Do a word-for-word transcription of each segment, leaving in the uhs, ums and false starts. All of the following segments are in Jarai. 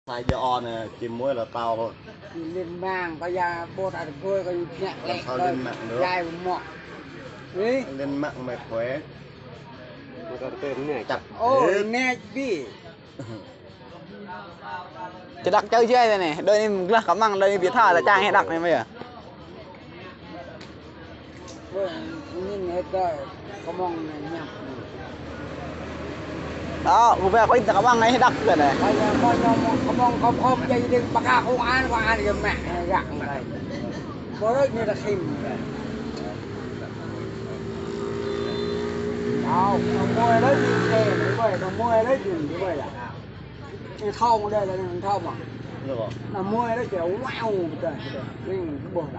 Sa jơ on, či muai lĕ tao thôi. Lên mạng, có ya bố ta được thôi, có những nhạc lẹ sao thôi. Lên mạng được? Dai mọ. Ê. Lên mạng mày khỏe. Mày có tên nè. Chặt. Ô, hết. Nè, bi. Či đăk čơi jai anai, đơi anai glah kơmăng, đơi anai ƀiă tha, ta čang hĭ đăk anai mơ̆ yơh. Ơ, ƀu ƀiă kơ in ta kơmăng anai hĭ đăk kơ anai. Kơmăng khŏm khŏm jai đing pơkă kơ an, kơ an yơh mă, gak anai. Bơ rơi anai ta sim. Tao, tao mua đấy chứ, tao mua đấy chứ, tao mua đấy. Ê, thau một đây là thau mà. Được rồi. Là mua đấy chứ, wow, tao, tao, tao, tao,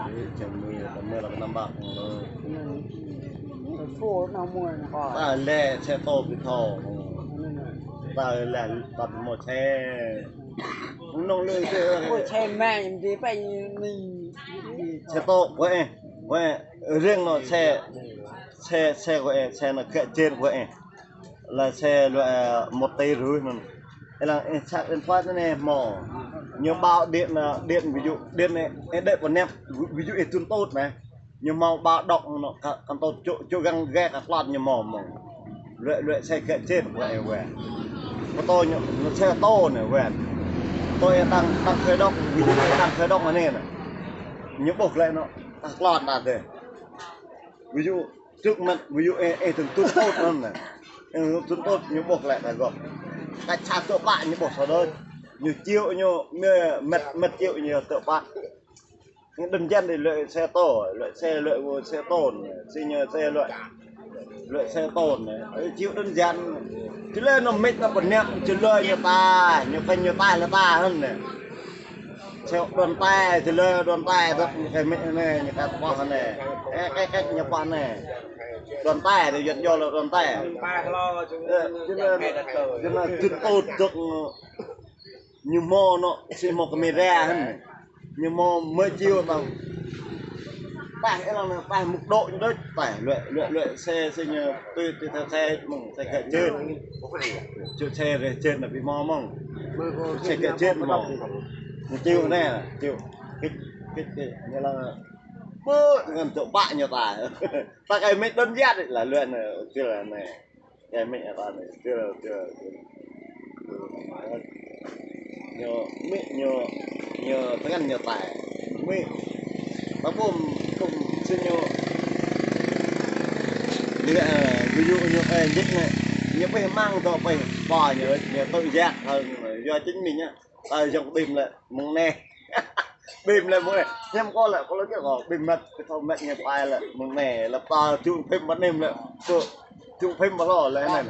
tao mua là năm bạc. Tao mua nó. Ta lĕ xe tô ƀu thâo. Ta lĕ ta mua xe. Nông lưới xe. Ôi, xe mang đi, phải mình. Xe tô, quê, quê, riêng nó xe, xe, xe quê, xe nó kẹt chết quê. Là xe loại, à, một tỷ rưỡi anŭn. Ê, lăng, ê, sạc điện thoại anai mơ̆. Ñu báo điện, à, điện, ví dụ, điện anai, ê, đĕ pơnep, ví dụ, ê, tun tốt anai. Ñu hmâo báo động anŭn, kơ, kơ tơ̆ čô, čô găng gai kơ klot ñu hmâo mơ̆n. Loại, loại xe kẹt chết, loại, ê, weh. Kơ tô ñu, ñu xe tô anai, weh. Tô, ê, tăng, tăng khởi động, ví dụ, ê, tăng khởi động anai anai. Ñu ƀuh lĕ anŭn, tăng klot anŭn deh. Ví dụ, Trước mặt, ví dụ, ê, ê, tun, tun tốt anŭn anai. Ê, tun tốt, ñu ƀuh lĕ ta gŏp. Cách xa tơ̆ pă ñu ƀuh sa đôč. Ñu triệu ñu, mĕt, mĕt triệu ñu tơ̆ pă. Ñu đơn giản đi loại xe tô, loại xe, loại xe tô anai. Xe ñu xe loại, loại xe tô anai. Ê, triệu đơn giản. Či lĕ anŭn mĕt anŭn pơnep, či lĕ ñu ta, ñu kơ ñu ta lĕ ta anŭn anai. Xe đòn tay, či lĕ đòn tay, tơ̆ kơ mĕt anai, ñu kơ pơh anai. Ê, kơ, kơ, ñu pơh anai. Đòn tay, tơ̆ yơh yơh lĕ đòn tay. Ê, či lĕ, či lĕ, tun tốt dŏ, ñu hmâo anŭn, xe hmâo camera anŭn. Ñu hmâo mĕt triệu tơ̆. Pă, ê, lăng anai, pă mŭk dŏ ñu đôč, pă, loại, loại, loại xe, xe ñu, tui, tui, tui, xe, mơ̆ng, xe kẹt chết. Čô xe rĕ chết anai ƀu hmâo mơ̆n. Xe kẹt chết hmâo. Ñu triệu anai, triệu. Kích, kích, kích, ñu lăng, ƀu, ngăn tơ̆ pă ñu ta. Ta kơ mĕt đơn giản là loại anai, či lĕ anai. Kơ mĕt ta anai, či lĕ, či lĕ, či lĕ. Ñu, mĕt ñu, ñu tơngan ñu tai. Mĕt. Ta pôm, pôm, či ñu. Ñu, ơ, ví dụ ñu, ơ, jik anai. Ñu pĕ mang tơ̆ pĕ, pă ñu, ñu tơ̆ yak hơn, yua chính mình á. Ta yŏng ƀim lĕ, mơ̆ng anai. Ƀim lĕ mơ̆ng anai. Hiam kơ lĕ, kơ lĕ kơ ƀim mĕt, kơ thâo mĕt ñu pai lĕ, mơ̆ng anai. Lĕ ta čung phim bơnêm lĕ, kơ čung phim bơlo lĕ anai.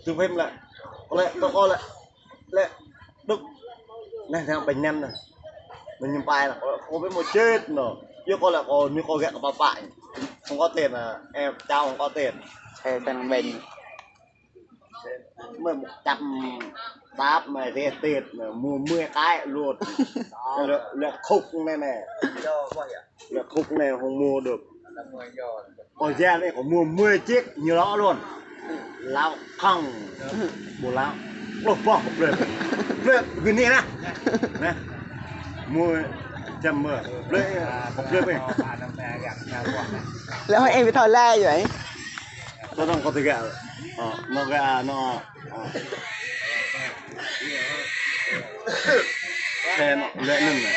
Čung phim lĕ. Kơ lĕ, kơ, kơ lĕ, lĕ, đŭk. Anai, anai, bệnh nhân anai. Anai ñu pai lĕ, kơ, kơ ƀu hmâo chết anŭn. Yua kơ lĕ, kơ, ñu kơ gak kơ pă pă. Không có tiền à, em, cháu không có tiền. Xe tăng bệnh. Mơi một trăm táp mơi rẻ tịt, mua mười cái luôn. Lĕ, lĕ khúc anai anai. Lĕ khúc anai không mua được. Ôi da, anai kơ mua mười chiếc ñu lŏ luôn. Lŏ không. Ƀu lŏ. Pluh boh kơ plơi. Plơi, gơ̆ anai anai. Anai. Mua trăm mơi. Plơi, kơ plơi anai. Lĕ hơi em ƀu thâo lĕ yơh. Tơdang kơ tơgă. Ơ, anŭn gơ̆, anŭn. Ơ. Xe anŭn, lĕ anŭn anai.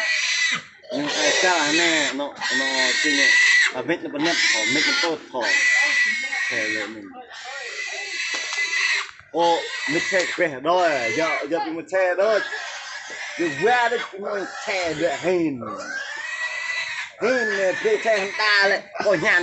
Ñu, ơ, čar anai, anŭn, anŭn, či ñu. Ơ, mĕt anŭn pơnep, ơ, mĕt anŭn tốt, ơ. Xe lĕ anŭn. Ơ, mĕt xe kơ pĕ đôč, yua, yua či mĕt xe đôč. Yua wa đôč či mĕt xe đôč hĭn. Hĭn, ơ, pĕ xe hơnta lĕ, kơ ñan.